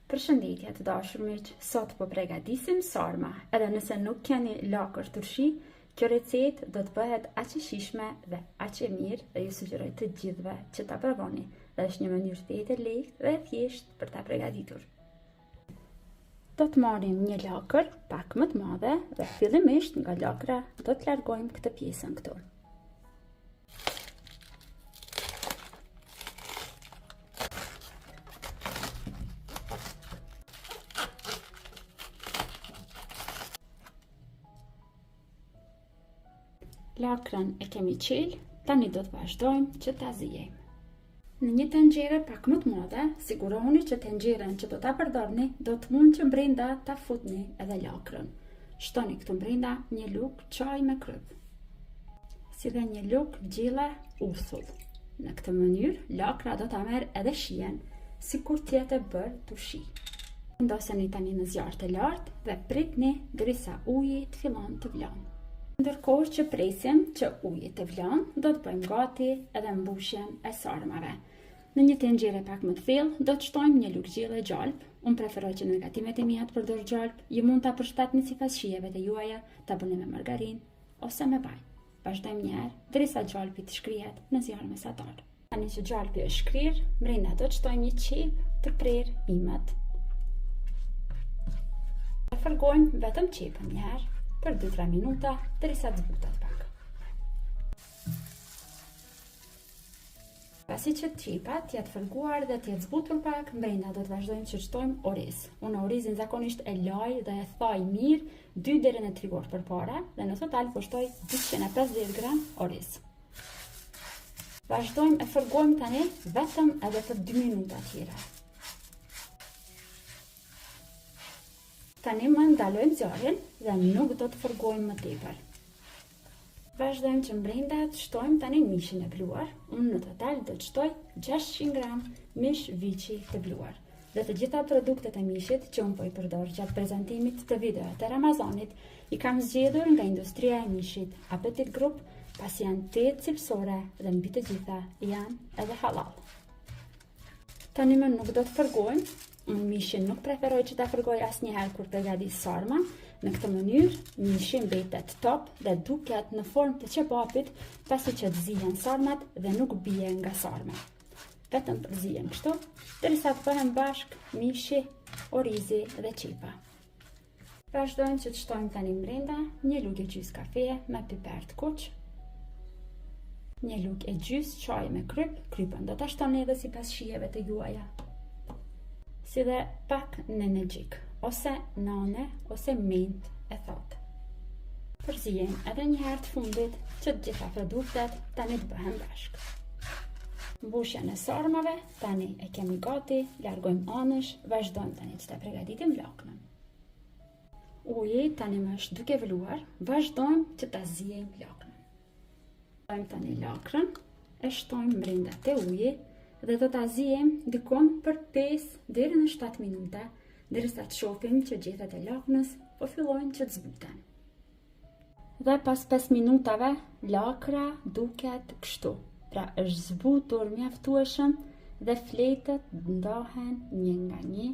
Përshëndetje të dashur miq, sot po pregadisim sarma, edhe nëse nuk keni lakër turshi, kjo recetë do të bëhet aq e shijshme dhe aq e mirë dhe ju sugjeroj të gjithëve që ta provoni. Dhe është një mënyrë tejet e lehtë dhe e thjeshtë për ta pregaditur. Do të marrim një lakër pak më të madhe dhe fillimisht nga lakra do të largojmë këtë pjesën këtu. Lakrën e kemi qelë, tani do të vazhdojmë që ta ziejmë. Në një tenxhere pak më të madhe, sigurohuni që tenxheren që do ta përdorni do të mund që brenda ta futni edhe lakrën. Shtoni këtu brenda një lugë çaj me krypë, si dhe një lugë gjelle uthull. Në këtë mënyrë, lakra do ta merr edhe shijen, sikur të jetë e bërë turshi. Vendoseni tani në zjarr të lartë dhe pritni derisa uji të fillon të vlon. Ndërkohë që presim që uji të vlon, do të bëjmë gati edhe mbushjen e sarmave. Në një tenxhere pak më të thellë, do të shtojmë një lugë gjelle gjalpë. Unë preferoj që në gatimet e mia të përdor gjalpë. Ju mund ta përshtatni sipas shijeve të juaja, ta bëni me margarinë ose me vaj. Vazhdojmë një herë, derisa gjalpi të shkrihet në zjarr mesatar. Tani që gjalpi është shkrirë, brenda do të shtojmë një qepë të prerë imët. E fërgojmë vetëm qepën një herë për 2-3 minuta derisa të zbutet pak. Pasi që qepa të jetë fërguar dhe të jetë zbutur pak, brenda do të vazhdojmë që të shtojmë oriz. Unë orizin zakonisht e laj dhe e thaj mirë 2 deri në 3 orë përpara dhe në total po shtoj 250 gram oriz. Vazhdojmë e fërgojmë tani vetëm edhe për 2 minuta tjera. Tani më ndalojmë zjarrin dhe nuk do të fërgojmë më tepër. Vazhdojmë që mbrenda të shtojmë tani mishin e bluar. Unë në total do të shtoj 600 gram mish viçi të bluar. Dhe të gjitha produktet e mishit që unë po i përdor gjatë prezantimit të videove të Ramazanit, i kam zgjedhur nga industria e mishit Apetit Group, pasi janë tejet cilësore dhe mbi të gjitha janë edhe halal. Tani më nuk do të fërgojmë, unë mishin nuk preferoj që ta fërgoj asnjëherë kur pregadis sarma, në këtë mënyrë mishi mbetet top dhe duket në formë të qebapit pasi që të zihen sarmat dhe nuk bie nga sarma. Vetëm përzihen kështu, derisa të bëhen bashkë mishi, orizi dhe qepa. Vazhdojmë që të shtojmë tani mbrenda një lugë e gjysë kafeje me piper të kuq, një lugë e gjysë çaji me kryp, krypën do ta shtoni edhe sipas shijeve të juaja, si dhe pak nenexhik, ose nane, ose mentë e thatë. Përziejmë edhe një herë të fundit që të gjitha produktet tani të bëhen bashkë. Mbushjen e sarmave tani e kemi gati, largojmë anësh, vazhdojmë tani që ta pregaditim lakrën. Uji tani më është duke vluar, vazhdojmë që ta ziejmë lakrën. Shtojmë tani lakrën, e shtojmë brenda te uji dhe do ta ziejmë dikun për 5 deri në 7 minuta, derisa të shohim që gjethet e lakrës po fillojnë që të zbuten. Dhe pas 5 minutave, lakra duket kështu. Pra është zbutur mjaftueshëm dhe fletët ndahen një nga një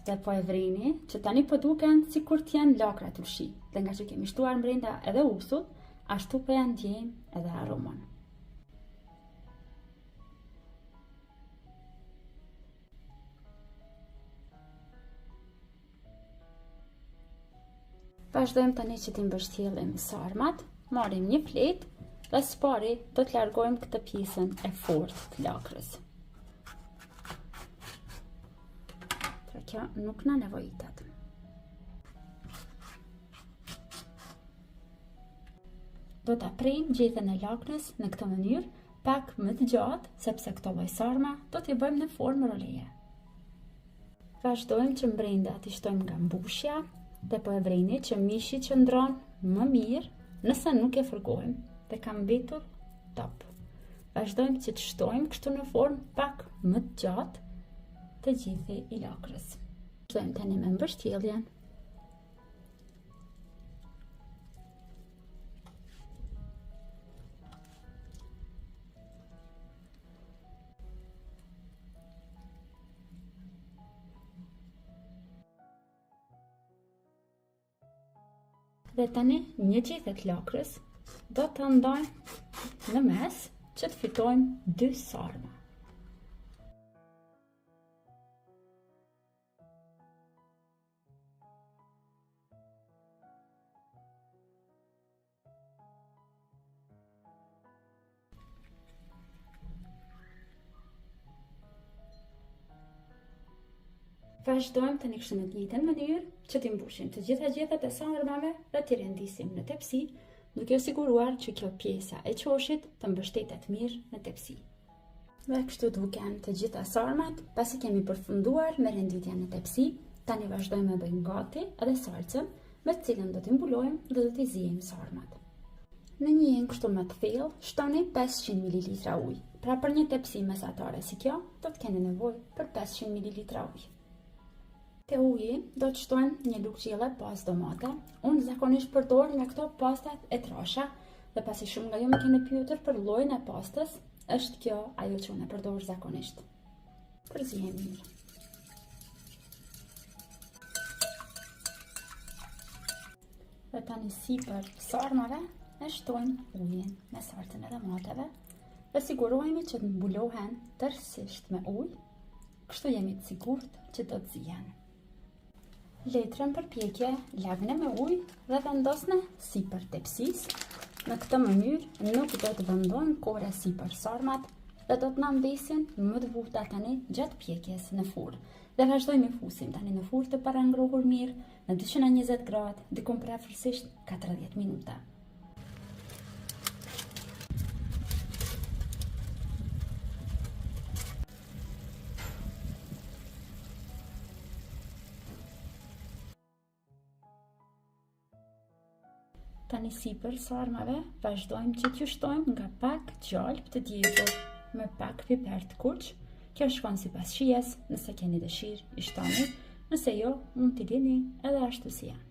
dhe po e vrini që tani po duken sikur të jenë lakra turshi dhe nga që kemi shtuar mbrenda edhe uthull, ashtu po ja ndjejmë edhe aromën. Vazhdojmë tani që t'i mbështjellim sarmat, marrim një fletë dhe së pari do të largojmë këtë pjesën e fortë të lakrës. Pra kjo nuk na nevojitet. Do ta prejmë gjethen e lakrës në këtë mënyrë, pak më të gjatë, sepse këto lloj sarma do t'i bëjmë në formë roleje. Vazhdojmë që mbrenda t'i shtojmë nga mbushja dhe po e vrini që mishi qëndron më mirë nëse nuk e fërgojmë dhe ka mbetur top. Vazhdojmë që të shtojmë kështu në formë pak më të gjatë te gjethi i lakrës. Vazhdojmë tani me mbështjelljen. Dhe tani një gjethe të lakrës do ta ndajmë në mes që të fitojmë dy sarma. Vazhdojmë tani kështu në të njëjtën mënyrë që t'i mbushim të gjitha gjethet e sarmave dhe t'i rendisim në tepsi, duke u siguruar që kjo pjesa e qoshit të mbështetet mirë në tepsi. Dhe kështu duken të gjitha sarmat, pasi kemi përfunduar me renditjen në tepsi, tani vazhdojmë e bëjmë gati edhe salcën, me të cilën do t'i mbulojmë dhe do t'i ziejmë sarmat. Në një enë kështu më të thellë, shtoni 500 ml ujë. Pra për një tepsi mesatare si kjo, do të keni nevojë për 500 ml ujë. Te uji do të shtojmë një lugë gjelle pastë domate. Unë zakonisht përdor nga këto pastat e trasha dhe pasi shumë nga ju më keni pyetur për llojin e pastës, është kjo ajo që unë e përdor zakonisht. Përziejmë mirë. Dhe tani sipër sarmave e shtojmë ujin me salcën e domateve dhe sigurohemi që të mbulohen tërësisht me ujë, kështu jemi të sigurt që do të zihen. Letrën për pjekje lagne me ujë dhe vendosne sipër tepsisë. Në këtë mënyrë nuk do të rëndojnë kore sipër sarmat dhe do të na mbesin më të buta tani gjatë pjekjes në furrë. Dhe vazhdojmë i fusim tani në furrë të parangrohur mirë në 220 gradë, diku përafërsisht 40 minuta. Tani sipër sarmave vazhdojmë që t'ju shtojmë nga pak gjalpë të djegur me pak piper të kuq. Kjo shkon sipas shijes, nëse keni dëshirë i shtoni, nëse jo, mund t'i lini edhe ashtu si janë.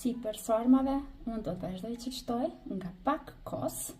Sipër sarmave, unë do të vazhdoj që të shtoj nga pak kos.